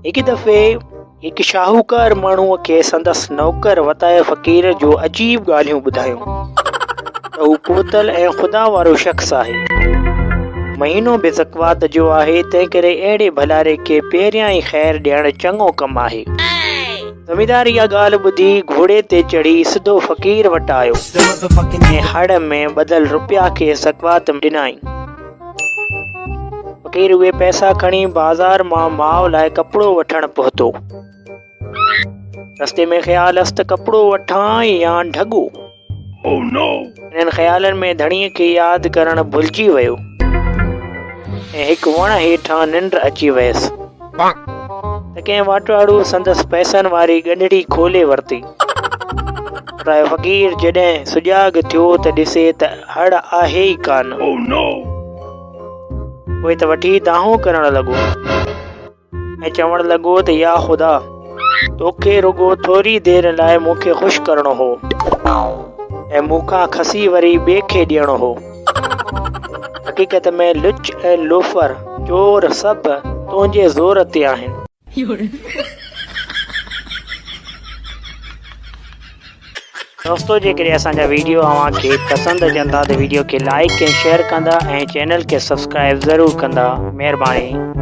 هڪ دفعي هڪ شاهوڪار ماڻهوء کي سندس نوڪر وتايي فقير جو عجيب ڳالهيون ٻڌايون ته هو پهتل ۽ خدا وارو شخص آهي. مهينو به زڪوات جو آهي، تنهنڪري اهڙي ڀلاري کي پهريان ئي خير ڏيڻ چڱو ڪم آهي. زميندار اها ڳالهه ٻڌي گهوڙي تي چڙهي سڌو فقير وٽ آيو ۽ هڙ ۾ ٻڌل رپيا کيس زڪوات ڏنائين. فقير اهي پئسا کڻي بازار مان ماء لاء ڪپڙو وٺڻ پهتو. رستي ۾ خيال هئس ته ڪپڙو وٺان يا ڍڳو. انهن خيالن ۾ ڌڻيء کي ياد ڪرڻ ڀلجي ويو ۽ هڪ وڻ هيٺان ننڊ اچي ويس ته ڪنهن واٽهڙو سندس پئسن واري ڳنڍڙي کولي ورتي. راء فقير جڏهن سجاڳ ٿيو ته ڏسي ته هڙ آهي ئي ڪانه. پوء ته وٺي دانهون ڪرڻ لڳو ۽ چوڻ لڳو ته يا خدا! توکي رڳو ٿوري دير لاء مون کي خوش ڪرڻو هو ۽ مون کان کسي وري ٻئي کي ڏيڻو هو. حقيقت ۾ لچ ۽ لوفر، چور سڀ تنهنجي زور تي آهن. دوستو جيڪڏهن اسان جا ويڊيو اوهان کي پسند اچن ٿا ته ويڊيو کي لائيڪ ۽ شيئر ڪندا ۽ چينل کي سبسڪرائيب ضرور ڪندا مهرباني.